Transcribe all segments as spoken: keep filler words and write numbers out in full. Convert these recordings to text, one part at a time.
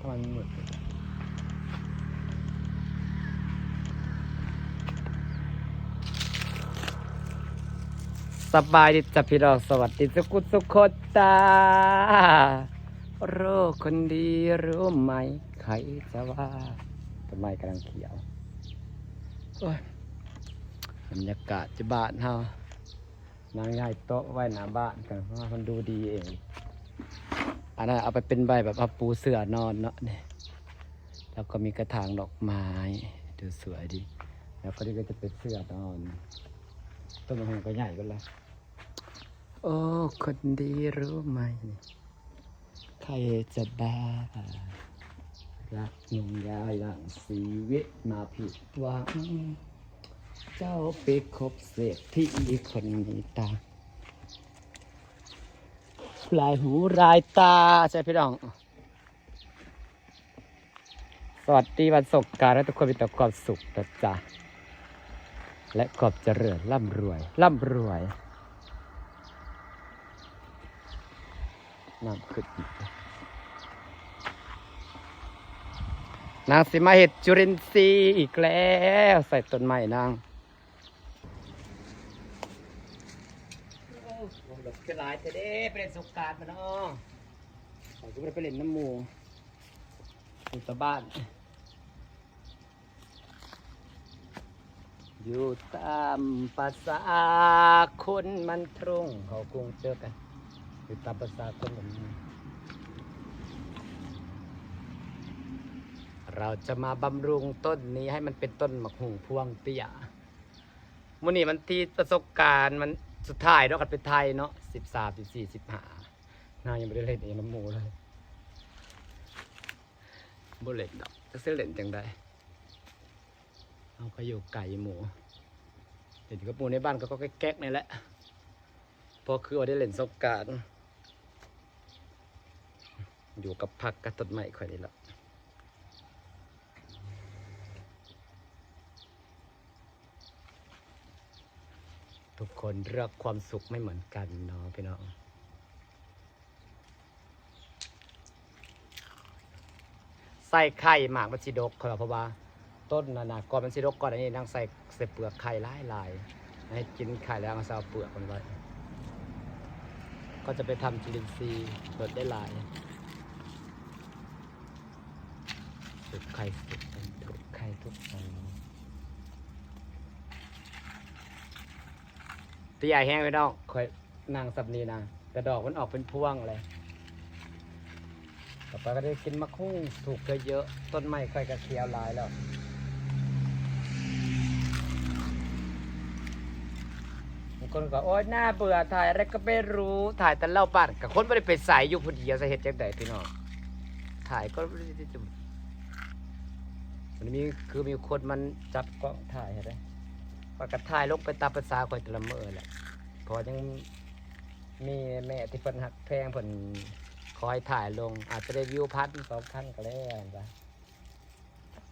มันมืด สบายดีจ้ะพี่น้อง สวัสดีทุกคนทุกคนจ้า โรคคนดีรู้ไหม ใครจะว่า ต้นไม้กำลังเขียว โอ้ย บรรยากาศที่บ้านเฮา นางย้ายโต๊ะไว้หน้าบ้านกัน เพราะว่ามันดูดีเอง อันนั้นเอาไปเป็นใบแบบเอาปูเสื่อนอนเนาะเนี่ย แล้วก็มีกระถางดอกไม้ ดูสวยดี แล้วก็นี่ก็จะเป็นเสื่อนอน ต้นมะฮุงก็ใหญ่กันแล้ว โอ้ คนดีรู้ไหม ใครจะบ้า รักยงยายหลังชีวิตมาผิดหวัง เจ้าไปคบเศรษฐีคนมีตา ลายหูลายตา ใช่พี่น้อง สวัสดีวันสงกรานต์ ให้ทุกคนมีแต่ความสุขนะจ๊ะ และความเจริญร่ำรวย ร่ำรวย น้ำขึ้นอีก นางสิมาเห็ดจุลินทรีย์อีกแล้ว ใส่ต้นไม้นาง โอ้ รถคือหลายแท้เด้ ไปเล่นสงกรานต์มาเนาะ เขาก็ไม่ได้ไปเล่นน้ำหมู่ อยู่แต่บ้าน อยู่ตามภาษาคนมันทรง เขาคงเจอกัน อยู่ตามภาษาคนแบบนี้ เราจะมาบำรุงต้นนี้ให้มันเป็นต้นหมากฮุ่งพวงเตี้ย มื้อนี้วันที่ประสบการณ์มันสุดท้ายเนาะ กันไปไทยเนาะ สิบสาม สิบสี่ สิบห้า นางยังไม่ได้เล่นเองน้ำหมู่เลย บ่เล่นดอก จักสิเล่นจังใด เอาก็อยู่ไกลหมู่ เล่นกับหมู่ในบ้านก็ก็แก๊กๆ นี่แหละ พอคือว่าได้เล่นสงกรานต์ อยู่กับผักกับต้นไม้ข่อยนี่แหละ ทุกคนเลือกความสุขไม่เหมือนกันเนาะพี่น้อง ใส่ไข่หมากมันสิดกเขาว่า เพราะว่าต้นนานาก่อนมันสิดกก่อนอันนี้นางใส่ใส่เปลือกไข่หลายๆ ให้กินไข่แล้วเอาใส่เอาเปลือกมันไว้ ก็จะไปทำจุลินทรีย์ลดได้หลาย สุกไข่สุกมันทุกไข่ทุกอัน เตี้ยแห้งพี่น้อง ข่อยนั่งสับนี้นะ แต่ดอกมันออกเป็นพวงเลย ต่อไปก็ได้กินมะฮุ่งสุกเยอะๆ ต้นไม้ข่อยก็เขียวหลายแล้ว บางคนก็ "โอ๊ย น่าเบื่อ ถ่ายอะไรก็ไม่รู้ ถ่ายแต่เล่าบ้าน" กับคนบ่ได้ไปไส อยู่ผู้เดียว จะเฮ็ดจั่งใดพี่น้อง ถ่ายก็บ่ได้ มันมี คือมีคนมันจับกล้องถ่ายให้ได้ ข้อยก็ถ่ายลงไปตามภาษาข่อยแต่ละมื้อแหละ เพราะยังมีแม่ที่เพิ่นฮักแพง เพิ่นคอยถ่ายลง อาจจะได้วิวพัน สองพัน ก็แล้วว่า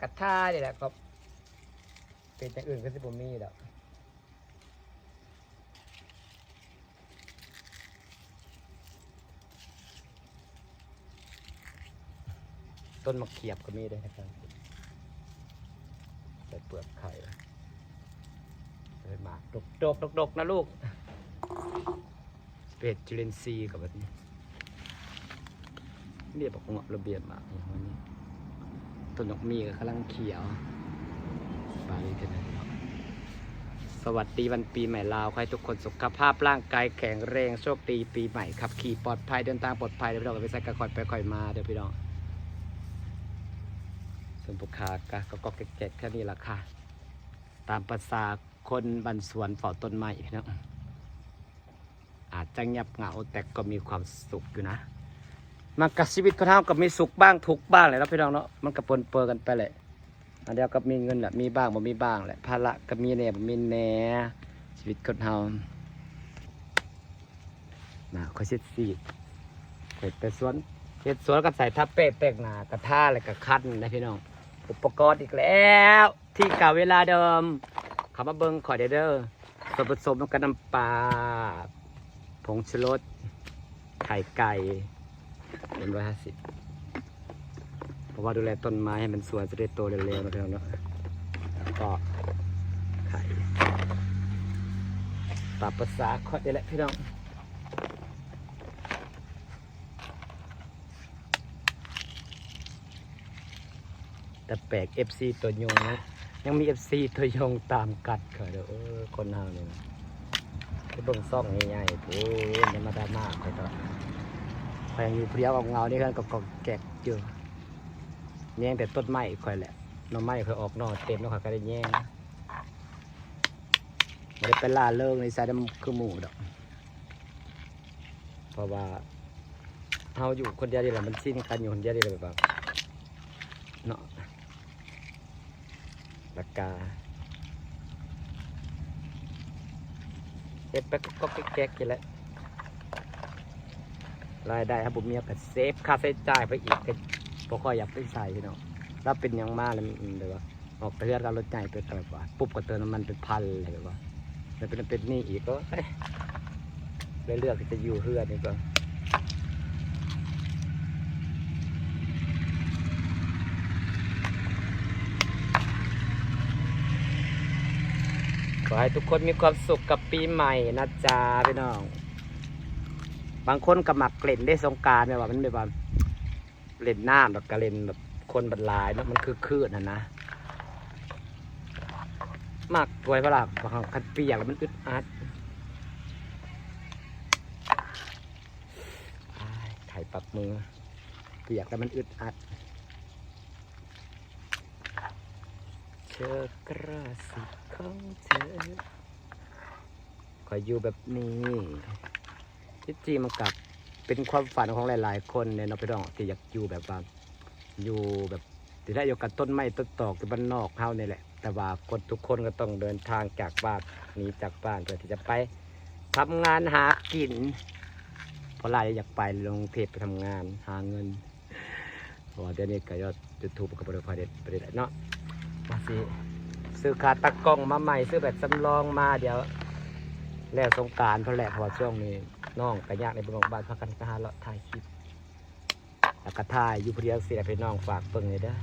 ก็ถ่ายนี่แหละ ก็เป็นอย่างอื่นก็สิบ่มีดอก ต้นมะเขียบก็มีด้วยนะครับ ใส่เปลือกไข่ ใส่หมากดกๆ ดกๆ นะลูก เปรตจุลินทรีย์กับแบบนี้ เรียกบอกงอกระเบียบหมากอย่างวันนี้ ต้นดอกมีก็กำลังเขียว สบายดีเถอะนะพี่น้อง สวัสดีวันปีใหม่ลาว ขอให้ทุกคนสุขภาพร่างกายแข็งแรง โชคดีปีใหม่ ขับขี่ปลอดภัย เดินทางปลอดภัยเด้อพี่น้อง ไปไสก็ค่อยไปค่อยมาเด้อพี่น้อง ส่วนผู้ค้าก็ก็ก็แก๊กๆ แค่นี้ล่ะค่ะ ตามภาษาคนบ้านสวนเฝ้าต้นไม้พี่น้อง อาจจะเงียบเหงาแต่ก็มีความสุขอยู่นะ มันกับชีวิตคนเฮาก็มีสุขบ้างทุกข์บ้างแหละเนาะพี่น้องเนาะ มันก็ปนเปื้อนกันไปแหละ อันเดียวก็มีเงินแหละ มีบ้างบ่มีบ้างแหละ ภาระก็มีแหน่บ่มีแหน่ ชีวิตคนเฮา นะ ข้อยเช็ดสี ข้อยไปสวน เฮ็ดสวนก็ใส่ทาแป้ง แป้งหน้า กระทาแล้วก็คันนะพี่น้อง อุปกรณ์อีกแล้ว ที่เก่าเวลาเดิม เข้ามาเบิ่งข้อยเด้อ ส่วนผสมนำกันน้ำปลา ผงชูรส ไข่ไก่ เป็นร้อยห้าสิบ ว่าดูแลต้นไม้ให้มันสวยจะได้โตเร็วๆนะพี่น้องเนาะ แล้วก็ไข่ตามภาษาข้อยนี่แหละพี่น้อง แต่แปลก เอฟซี ตัวยงนะ ยังมี เอฟซี ตัวยงตามกัดข้อยเด้อ เออ คนเฮานี่นะ ไปเบิ่งซ่องใหญ่ๆ พู้น อย่ามาดราม่าข้อยดอก ข้อยยังอยู่ผู้เดียวเหงาๆ นี่ เฮือนก็กอกแกกอยู่ แยงแต่ต้นไม้ข้อยแหละ หน่อไม้ข้อยออกหน่อเต็มแล้วข้อยก็ได้แยง บ่ได้ไปล่าเริงในสายดำคือหมู่ดอก เพราะว่าเฮาอยู่คนเดียวนี่แหละ มันชินกันอยู่คนเดียวนี่แหละ แบบว่า เนาะ แล้วก็เฮ็ดไปก็แก๊กๆ นี่แหละ รายได้ครับผม มีก็เซฟค่าใช้จ่ายไปอีก ก็บ่ค่อยอยากไปใส่พี่น้อง แล้วเป็นหยังมาแล้ว อืม แบบว่า ออกแต่เฮือนก็เอารถใหญ่ไป แบบว่า ปุ๊บก็เติมน้ำมันเป็นพันเลย แบบว่า แล้วเป็น เป็นหนี้อีก โอ้ย เลยเลือกที่จะอยู่เฮือนนี่ก่อน ขอให้ทุกคนมีความสุขกับปีใหม่นะจ๊ะพี่น้อง บางคนก็มักเล่นเด้สงกรานต์ แบบว่ามันแบบว่า เล่นน้ำ แล้วก็เล่นแบบคนบัดหลายเนาะ มันคือคลื่นหั่นนะ มักถ้วยพะล่ะ บางครั้งคันเปียกแล้วมันอึดอัด อ้าย ไข่ปักมือ เปียกแล้วมันอึดอัด เธอกระสิของเธอ ขออยู่แบบนี้ ที่จริงมันก็เป็นความฝันของหลายๆ คนเนี่ยเนาะพี่น้อง ที่อยากอยู่แบบว่า อยู่แบบ ที่ได้อยู่กับต้นไม้ต้นตอกที่บ้านนอกเฮานี่แหละ แต่ว่าคนทุกคนก็ต้องเดินทางจากบ้าน หนีจากบ้านเพื่อที่จะไปทำงานหากิน เพราะหลายอยากไปลงเทพไปทำงานหาเงิน เพราะว่าเดี๋ยวนี้ก็ยอด YouTube ก็บ่ได้ค่อยได้ บ่ได้เนาะ ว่าสิซื้อขาตั้งกล้องมาใหม่ ซื้อแบบสำรองมา เดี๋ยวแล้วสงกรานต์พุ้นแหละ เพราะว่าช่วงนี้น้องก็ยากในบ้าน บ้านพากันไปหาเลาะถ่ายคลิป แล้วก็ถ่ายอยู่ผู้เดียวสิล่ะพี่น้อง ฝากเบิ่งเลยเด้อ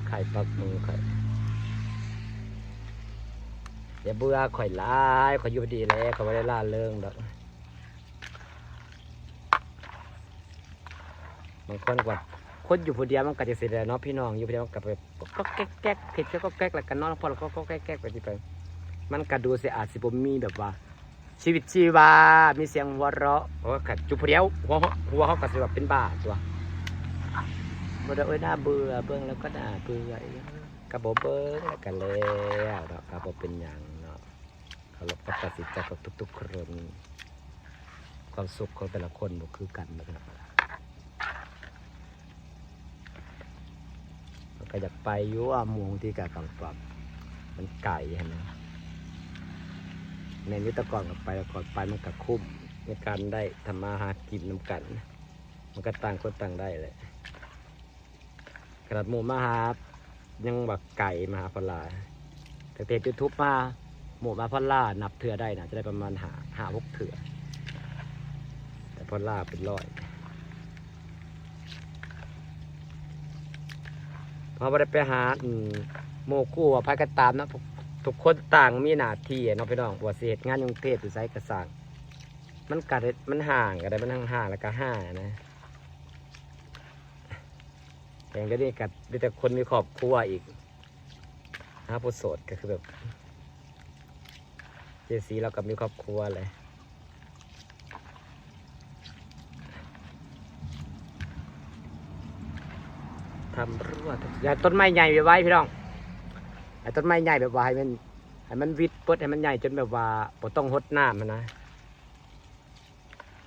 ไข่ปักมือข้อย อย่าเบื่อข้อยหลาย ข้อยอยู่ดีแหละ ข้อยบ่ได้ล่าเริงดอก บางคนก็ว่า คนอยู่ผู้เดียวมันก็จั่งซี้แหละเนาะพี่น้อง อยู่ผู้เดียวมันก็แบบก๊อกแก๊กแก๊ก เฮ็ดแค่ก๊อกแก๊ก แล้วก็นอนพักผ่อนก๊อกแก๊กแก๊กไปสิไป มันก็ดูสิอาจสิบ่มีแบบว่า ชีวิตชีวา มีเสียงหัวเราะ เพราะว่าคันอยู่ผู้เดียว หัว หัวเฮาก็สิแบบเป็นบ้าตั๊ว บ่ได้ โอ๊ย น่าเบื่อ เบิ่งแล้วก็น่าเบื่อ ก็บ่เบิ่ง แล้วก็แล้วเนาะ ก็บ่เป็นหยังเนาะ เคารพการตัดสินใจของทุกๆ คน ความสุขของแต่ละคนบ่คือกันนะครับ มันก็อยากไปอยู่ว่าหมู่ที่กะกำปรับ มันไกลหั้นนะ แม่นอยู่แต่ก่อนก็ไป แต่ก่อนไปมันก็คุ้ม ในการได้ทำมาหากินนำกัน มันก็ต่างคนต่างได้แหละ ขนาดหมู่มาหา ยังว่าไกลมาหาพอลล่า ตั้งแต่เฮ็ด YouTube มา หมู่มาพอลล่านับเทื่อได้น่าจะได้ประมาณห้า ห้าหกเทื่อ แต่พอลล่าเป็นร้อย เพราะบ่ได้ไปหา อืม หมู่คู่ว่าไผก็ตามเนาะ ทุก ทุกคนต่างมีหน้าที่อะเนาะพี่น้อง ว่าสิเฮ็ดงานอยู่กรุงเทพฯ อยู่ไสก็ซ่าง มันก็ได้ มันห่างก็ได้ มันห่างๆ แล้วก็ห่างนะ อย่างเดี๋ยวนี้ก็มีแต่คนมีครอบครัวอีก หาผู้โสดก็คือแบบ เจซีเราก็มีครอบครัวเลย ทำรั้ว อย่าต้นไม้ใหญ่ไว้พี่น้อง ไอ้ต้นไม้ใหญ่แบบว่าให้มัน ให้มันวิดเปิดให้มันใหญ่จนแบบว่าบ่ต้องหดน้ำหั้นนะ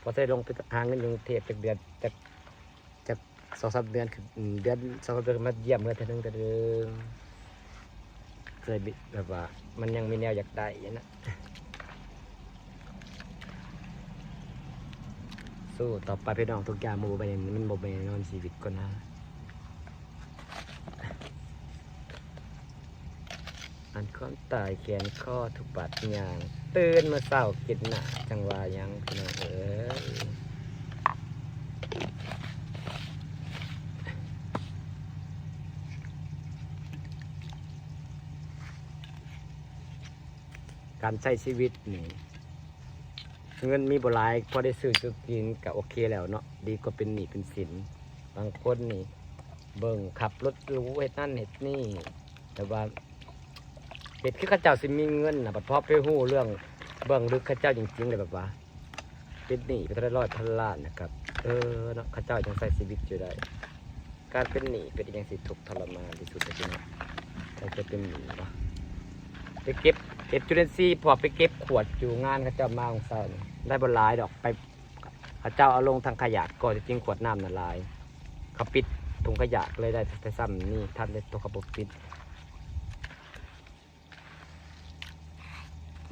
พอได้ลงไปหาเงินอยู่กรุงเทพฯ จักเดือน จัก จักสองสามเดือนคือ อืม เดือนสองสามเดือนมาเยี่ยมเฮือนเทื่อนึง เทื่อนึง เคยบิ แบบว่ามันยังมีแนวอยากได้อยู่นะ สู้ต่อไปพี่น้อง ทุกอย่างมันบ่แม่น มันบ่แม่นนอนชีวิตคนเฮา อันความตายแขนคอทุกบาดยาง ตื่นมาเช้ากินหน้าจังว่าหยังพี่น้องเอ้ย การใช้ชีวิตนี่ เงินมีบ่หลาย พอได้ซื้อซื้อกินก็โอเคแล้วเนาะ ดีกว่าเป็นหนี้เป็นสิน บางคนนี่ เบิ่งขับรถหรูเฮ็ดนั่นเฮ็ดนี่ แต่ว่า เฮ็ดคือเขาเจ้าสิมีเงินน่ะ บัดพอไปฮู้เรื่องเบื้องลึกเขาเจ้าจริงๆ เลยแบบว่า เป็นหนี้ไปเท่าไรร้อยพันล้านนะครับ เออเนาะ เขาเจ้ายังใช้ชีวิตอยู่ได้ การเป็นหนี้เป็นอหยังที่ทุกข์ทรมานที่สุดเลยพี่น้อง ใครจะเป็นหนี้วะ ไปเก็บ เก็บจุลินทรีย์ พวกไปเก็บขวดอยู่งานเขาเจ้ามาของเซานี่ ได้บ่หลายดอก ไป เขาเจ้าเอาลงถังขยะก่อน จริงๆ ขวดน้ำน่ะหลาย เขาปิดถุงขยะเลยได้แต่ซ้ำนี่ ทันได้ตัวเขาบ่ปิด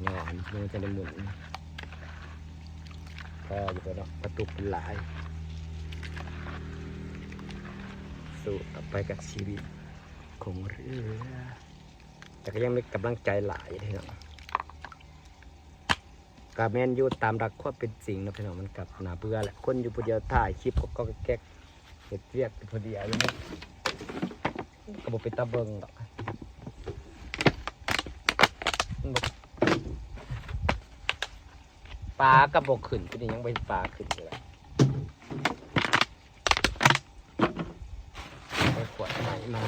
ย้อนมือจะได้หมุน พออยู่บ่เนาะ ประตูเป็นหลาย สู้ต่อไปกับชีวิตของเรือ แต่ก็ยังมีกำลังใจหลายเด้เนาะ ก็แม่นอยู่ตามหลักความเป็นจริงเนาะพี่น้อง มันก็น่าเบื่อแหละ คนอยู่ผู้เดียวถ่ายคลิปก็แก๊กๆ เฮ็ดเวียกอยู่ผู้เดียวอยู่นี่ ก็บ่เป็นตาเบิ่งดอก มันบ่ ปลาก็บ่ขึ้น ทีนี้ยังบ่เห็นปลาขึ้นอยู่เลย ไปขวดใหม่มา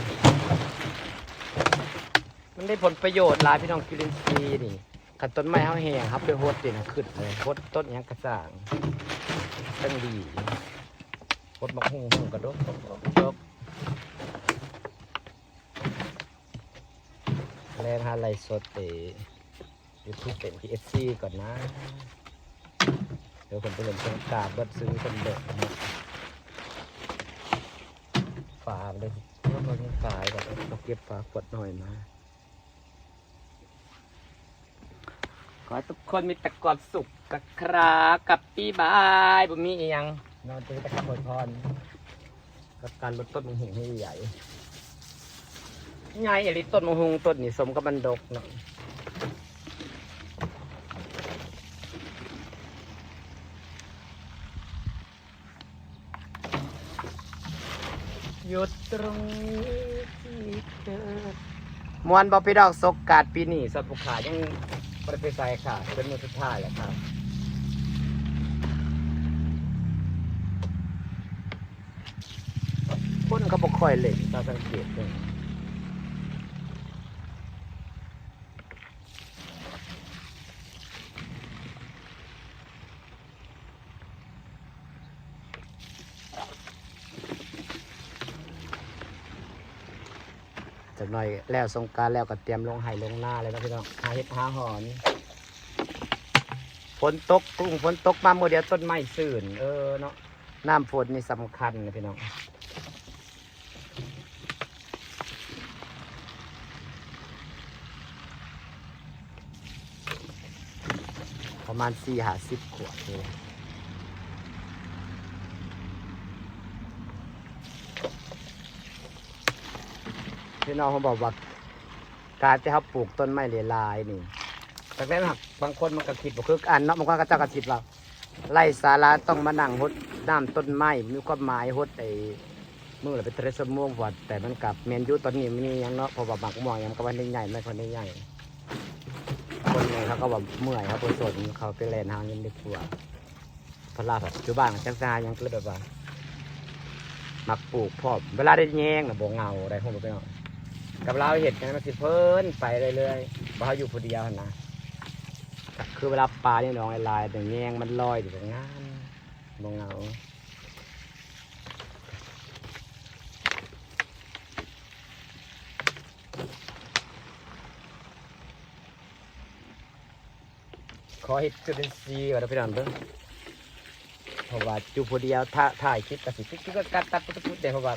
มันได้ผลประโยชน์หลายพี่น้อง จุลินทรีย์นี่ คันต้นไม้เฮาแห้ง เฮาไปหดนี่นะ ขึ้นเลย หดต้นหยังกะซ่าง จั่งดี หดบักฮุ่ง ฮุ่งกะดก ดก ดก แล่นหาไลฟ์สดเอ YouTube เป็น พี เอฟ ซี ก่อนนะ เดี๋ยวผมไปเล่นสงกรานต์เบิด ซื้อคนเบิดนะ ฝาเลย เพิ่มมาเป็นฝาก่อน เอาเก็บฝาขวดหน่อยมา ขอให้ทุกคนมีแต่ความสุขนะครับ กับปีบาย บ่มีอีหยัง นอนจะมีแต่คำอวยพร กับการลดต้นมะฮุงให้ใหญ่ ใหญ่อีหลีต้นมะฮุงต้นนี่ สมกับมันดกเนาะ หยุดตรงนี้ที่เธอ ม่วนบ่พี่น้อง สงกรานต์ปีนี้ สำหรับผู้ขายังบ่ได้ไปไสค่ะ เป็นมื้อสุดท้ายแล้วค่ะ คนเขาบ่ค่อยเล่น ตามสังเกตเบิ่ง จักหน่อยแล้วสงกรานต์แล้วก็เตรียมลงไฮ่ลงนาแล้วเนาะพี่น้อง หาเห็ดหาหอน ฝนตก กุ้งฝนตกมามื้อเดียวต้นไม้ซื่น เออเนาะ น้ำฝนนี่สำคัญนะพี่น้อง ประมาณสี่ห้าสิบขวดนี่แหละ พี่น้องเขาบอกว่า การที่เขาปลูกต้นไม้หลายๆนี่ แต่แม่นหักบางคนมันก็คิดบ่คืออันเนาะ บางคนเขาเจ้าก็คิดว่า ไร้สาระ ต้องมานั่งหดน้ำต้นไม้ มีความหมายหดไอ้มื้อละเป็นเท่าไรชั่วโมง ว่าแต่มันกับแม่นอยู่ ตอนนี้มันมีหยังเนาะ เพราะว่าหมากม่วงหยังก็ว่าได้ใหญ่ ไม่ค่อยได้ใหญ่ คนหนึ่งเขาก็ว่าเมื่อย เขาบ่สน เขาไปแล่นหาเงินดีกว่า เพราะว่าปัจจุบันจักสิหาหยังก็เลยแบบว่า มักปลูกพร้อม เวลาได้แยงน่ะบ่เหงาได้ ฮู้บ่พี่น้อง กับเวลาเฮ็ดงานมันสิเพลินไปเรื่อยๆ บ่เฮาอยู่ผู้เดียวหั่นนะ คือเวลาปลาในหนองหลายๆ แต่แยงมันลอยอยู่ก็งาม บ่เหงา ขอเฮ็ดจุลินทรีย์ก่อนนะพี่น้องเด้อ เพราะว่าอยู่ผู้เดียว ถ้าถ่ายคลิปก็สิ คือ คือก็กัดตัดปุ๊บๆ แต่เพราะว่า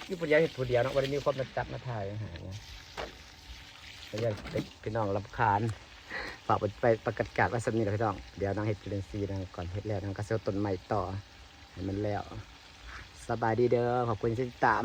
อยู่ผู้เดียวเฮ็ดผู้เดียวเนาะ บ่ได้มีคนมาจับมาถ่ายมาหานะ ก็อยากให้พี่น้องรำคาญ ฝากไป ไปประกาศไว้ส่ำนี้ล่ะพี่น้อง เดี๋ยวนางเฮ็ดจุลินทรีย์นางก่อน เฮ็ดแล้วนางก็สิเอาต้นไม้ต่อให้มันแล้ว สบายดีเด้อ ขอบคุณที่ติดตาม